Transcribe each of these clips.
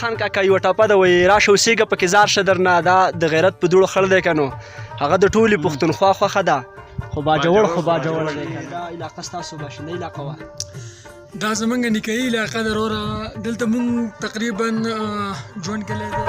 خان کاکا یوه ټپه ده، وایي راشه اوسېږه پکې ځار شه درنه، دا د غیرت په دوړو خړ دی که نو هغه د ټولې پښتونخوا خوښه ده، خو باجوړ خو باجوړ دی. دا علاقه ستاسو باشنده علاقه وه؟ دا زمونږ نیکهیي علاقه ده وروره، دلته مونږ تقریبا ژوند کړی دی.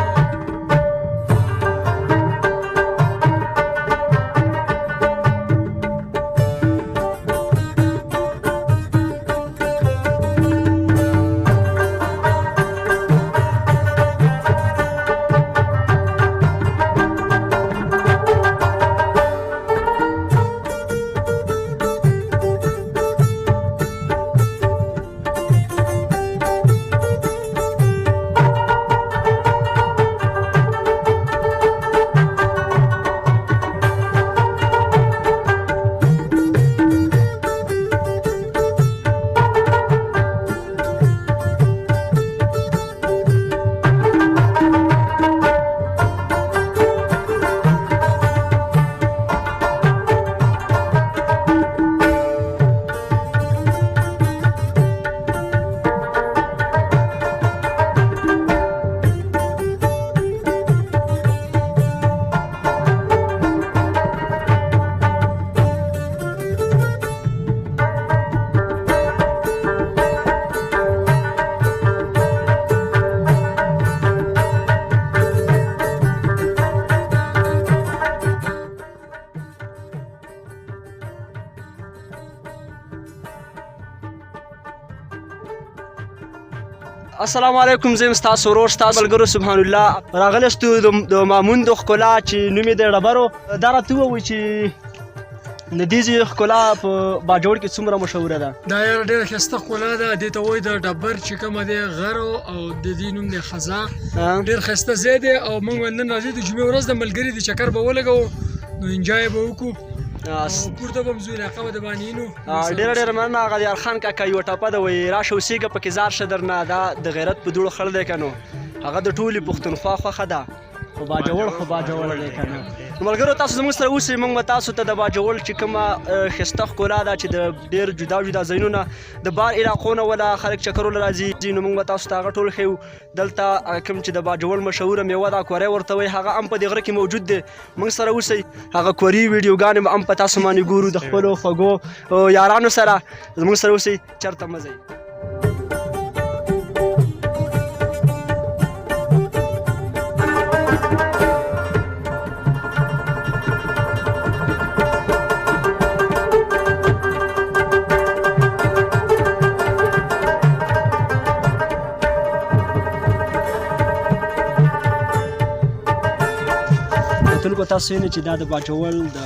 السلام علیکم، زه یم ستاسو ورور، ستاسو ملګرو سبحان الله. راغلی ستو د مامون د ښکلا چې نوم یې دی ډبرو. دا راته ووایي چې د دې ځای ښکلا په باجوړ کې څومره مشهوره ده؟ دا یاره ډېره ښایسته ښکلا ده، دې ته وایي د ډبر چې کومه دی غر او د دې نوم دی خزا، ډېر ښایسته ځای دی. او موږ ویل نن راځو د جمعې ورځ ده، ملګري د چکر به ولګوو، نو انجای به وکړو، پورته به هم ځو، علاقه به د باندې وینو. ډېره ډېره مننه. هغه د یار خان کاکا یوه ټپه ده، وایي راشه اوسېږه پکې ځار شه درنه، دا د غیرت په دوړو خړ دی که نو هغه د ټولې پښتونخوا خوښه ده، خو باجوړ خو باجوړ دی که نه. ملګرو تاسو زموږ سره اوسئ، موږ به تاسو ته د باجوړ چې کومه ښایسته ښکلا ده چې د ډېر جدا جدا ځایونو نه د بار علاقو نه ولا خلک چکرو له راځي، نو موږ به تاسو ته هغه ټول ښیو. دلته کوم چې د باجوړ مشهوره میوه ده کورې ورته وایي، هغه هم په دې غره کې موجود دی. موږ سره اوسئ، هغه کوري ویډیوګانې به هم په تاسو باندې ګورو د خپلو خوږو یارانو سره. زموږ سره اوسئ، چېرته مه ځئ. کتونکو تاسو وینئ چې دا د باجوړ د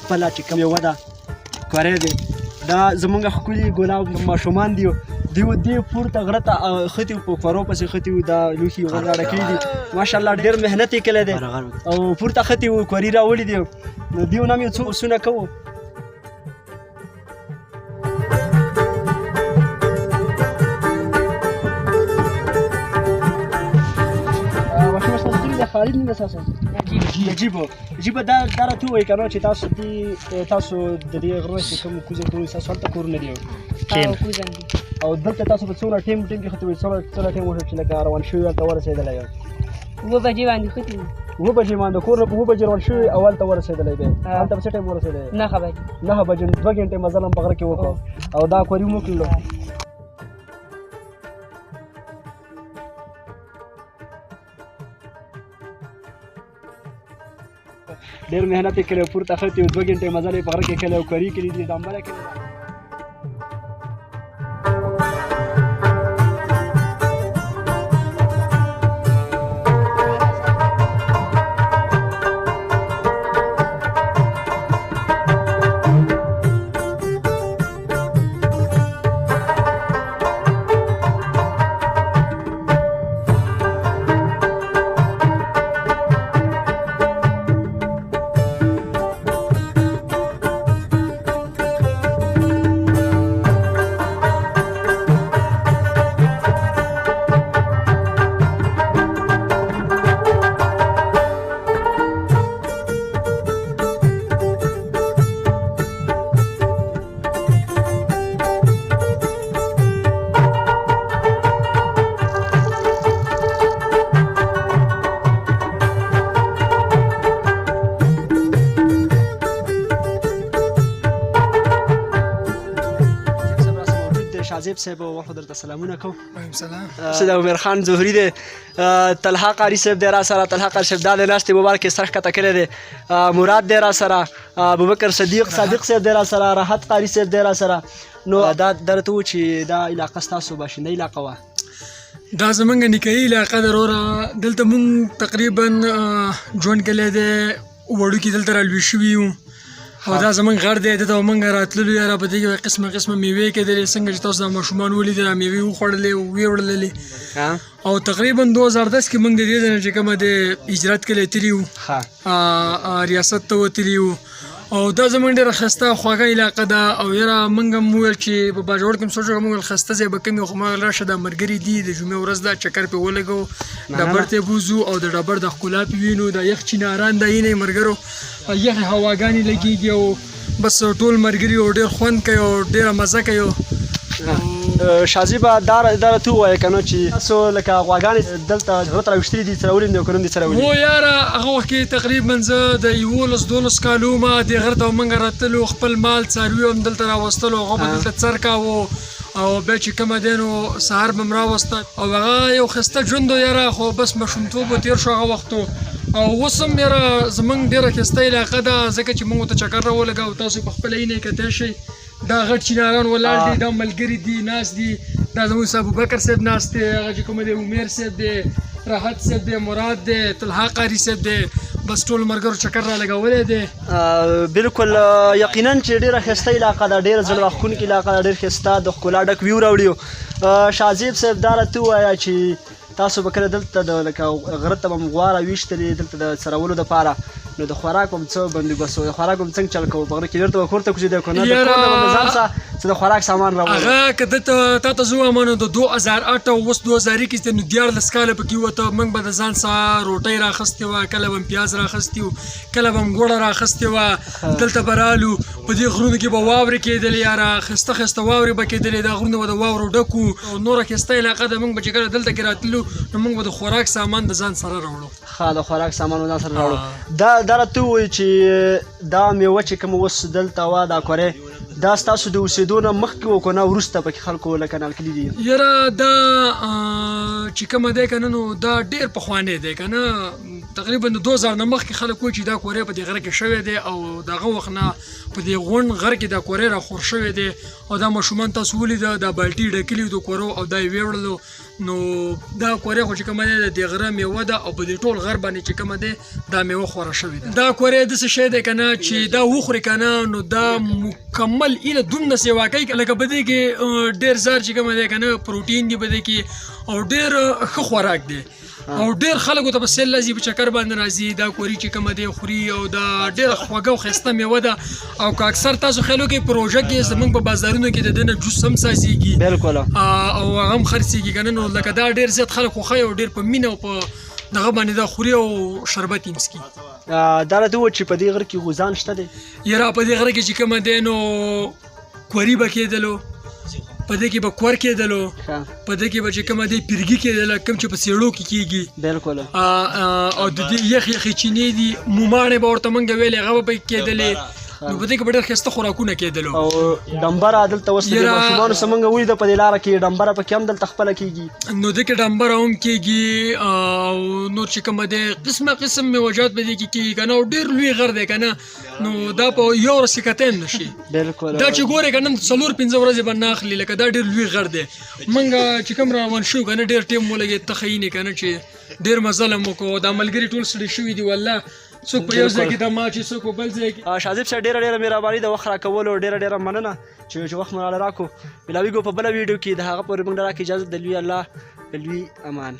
خپله چې کوم یوه ده کورې دی، دا زمونږ ښکلي ګلاب ماشومان دي، دیو دې پورته غره ته ختي په خورو پسې ختي وو، دا لوښي یې غوړه کړي دي، ماشاءالله ډېر محنت یې کړی دی او پورته ختي وو، کوري راوړي دي، نو دیو نه مې څو اسونه کوو. خالد نوم تاسو؟ نجیب. نجیب دا دا راته ووایي که نه چې تاسو دې تاسو د دې غره چې کوم کوزه کورونه تاسو هلته کورونه دي او دلته تاسو په څومره ټیم ټیم کې ختي وئ؟ څومره ټیم وشو چې لکه روان شوي هلته ورسېدلی یاست؟ 7 بجې باندې ختي وو. 7 بجې باندې کور نه په 7 بجې روان شوي او هلته ورسېدلی دی. هلته په څه ټایم ورسېدلی؟ 9 بجې. 9 بجې، 2 ګنټې مزل هم په غره کې وکړو او دا کوري مو وکړلو. ډېر محنت یې کړی، پورته ختي او 2 ګنټې مزل یې په غره کې کړی او کوري کړي دي، ډمبره کړې ده. شازیب صاحب وخو درته سلامونه کوم. وعلیکم سلام. سید عمر خان زهري دی، طلحه قاري صاحب دی را سره. طلحه قاري صاحب دا دی ناست دی، مبارک یې سر ښکته کړی دی. مراد دی را سره، ابوبکر صدیق صادق صاحب دی را سره، راحت قاري صاحب دی را سره. نو دا درته و چې دا علاقه ستاسو باشنده علاقه وه؟ دا زمونږ نیکهیي علاقه ده وروره. دلته مونږ تقریبا ژوند کړی دی، وړوکي دلته رالوی شوي یو او دا زمونږ غر دی، دلته به مونږ راتللو یاره. په دې کې به قسمه قسمه میوې کېدلې، څنګه چې تاسو دا ماشومان ولیدل، دا میوې وخوړلې او ویې وړللې. او تقریبا 2010 کې مونږ د دې ځای نه چې کومه دی هجرت کړی تللي وو، ریاست ته وتلي وو. او دا زمونږ ډېره ښایسته خوږه علاقه ده. او یاره مونږ هم وویل چې په باجوړ کې هم سوچ وکړ، مونږ ویل ښایسته ځای به کوم وي، خو ما ویل راشه دا ملګري دي، د جمعې ورځ ده، چکر پرې ولګوو، ډبر ته یې بوځو او د ډبر د ښکلا پرې وینو. دا یخ چیناران دا وینئ ملګرو، یخې هواګانې لګېږي او بس ټول ملګري او ډېر خوند کوي او ډېره مزه کوي. شازیبه دا دا راته ووایه که نه چې تاسو لکه غواګانې دلته غره ته راویشتلي دي، څرولي دي او که نه دي څرولي؟ هو یاره، هغه وخت کې تقریبا زه د 11 12 کالو وم، دې غره ته به موږ راتللو، خپل مال څاروي هم دلته راوستلو، هغه به دلته څر کاوه او بیا چې کومه دی نو سهار به م راوسته او هغه یو ښایسته ژوند و یاره. خو بس ماشومتوب و تېر شو هغه وخت و. او اوس هم یاره زموږ ډېره ښایسته علاقه ده، ځکه چې موږ ورته چکر راولګاوه، تاسو یې په خپله وینئ کتی شئ. دا غټ چیناران ولاړ دي، دا ملګري دي ناست دي، دا زموږ ابوبکر صاحب ناست دی، هغه چې کوم دی عمر صاحب دی، راحت صاحب دی، مراد دی، طلحه قاري صاحب دی، بس ټول ملګرو چکر را لګولی دی. بالکل یقینا چې ډیره ښایسته علاقه ده، ډیره زړه راښکونکې علاقه ده، ډیر ښایسته د ښکلا ډک ویو راوړي. شازیب صاحب دا راته ووایه چې تاسو به کله دلته د لکه غره ته به مو غوا راویشتلې دلته د څرولو دپاره، نو د خوراک به مو څه بندوبست و، د خوراک به مو څنګه چل کوو په غره کې؟ بېرته به کور ته کوزېدی که نه د کور نه به مو ځان سره څه د خوراک سامان راوړو؟ هغه که دته تا ته زه ووایم نو د 2008 او اوس 2021 دی، نو 13 کاله پکې ووته. موږ به د ځان سره روټۍ راخیستې وه، کله به مو پیاز راخیستي وو، کله به مو ګوړه راخیستې وه، دلته به رالو. په دې غرونو کې به واورې کېدلې یاره، ښایسته ښایسته واورې به کېدلې، دا غرونه به د واورو ډک وو. او نوره ښایسته علاقه ده. موږ به چې کله دلته کې راتللو نو موږ به د خوراک سامان د ځان سره راوړو. ښه، د خوراک سامان به ځان سره راوړو. دا دا راته ووایي چې دا میوه چې کوم اوس دلته وه، دا کورې، دا ستاسو د اوسېدو نه مخکې و که نه وروسته پکې خلکو لکه نالکلي دي؟ یاره دا چې کومه دی که نه نو دا ډېر پخوانی دی که نه، تقریبا د 2000 نه مخکې خلک وایي چې دا کورې په دې غره کې شوی دی او د هغه وخت نه په دې غونډ غر کې دا کورې را خور شوی دی. او دا ماشومان تاسو ولیده، دا بالټي ډکلي د کورو او دا یې ویوړلو. نو دا کورې خو چې کومه دی د دې غره میوه ده او په دې ټول غر باندې چې کومه دی دا میوه خوره شوې ده. دا کورې داسې شی دی که نه چې دا وخورې که نه نو دا مکمل ایله دومره سیوا کوي لکه په دې کې ډېر زار چې کومه دی که نه پروټین دی په دې کې او ډېر ښه خوراک دی او ډېر خلکو ته په سیل راځي، په چکر باندې راځي، دا کوري چې کومه دی خوري او دا ډېره خوږه او ښایسته میوه ده. او که اکثر تاسو خیال وکړئ په روژه کې زمونږ په بازارونو کې د دې نه جوس هم سازېږي، بالکل، او هغه هم خرڅېږي که نه. نو لکه دا ډېر زیات خلک خوښوي او ډېر په مینه او په دغه باندې دا خوري او شربت یې څکي. دا راته ووایه چې په دې غره کې غوزان شته دی؟ یاره په دې غره کې چې کومه دی نو کوري به کېدلو، په دې کې به کور کېدلو، په دې کې به چې کومه دی پیرګي کېدله، کوم چې په څېړو کې کېږي. بالکل. او د دې یخ یخې چینې دي، موماڼې به ورته مونږ ویلې، هغه به پکې کېدلې. نو په دې کې به ډېر ښایسته خوراکونه کېدلو. او ډمبره دلته اوس د ماشومانو څخه مونږ ولیده په دې لاره کې ډمبره پکې هم دلته خپله کېږي. نو دې کې ډمبره هم کېږي او نور چې کومه دی قسمه قسم میوهجات په دې کې کېږي که نه. او ډېر لوی غر دی که نه، نو دا په یو ورځ کې کتی هم نه شي. بالکل. دا چې ګورې که نه 4-5 ورځې به نه اخلي، لکه دا ډېر لوی غر دی. مونږ چې کوم روان شو که نه ډېر ټایم ولګېد، ته ښه یې که نه چې ډېر مزل هم وکړو. دا ملګري ټول ستړي شوي دي والله، څوک په یو ځای کې دمه اچوي، څوک په بل ځای کې. شازیب صاحب ډېره ډېره مهرباني د وخت راکولو، ډېره ډېره مننه چې وخت مو راله راکړو. ملاویږو په بله ویډیو کې، د هغه پورې موږ راکړه اجازه، د لوی الله په لوی امان.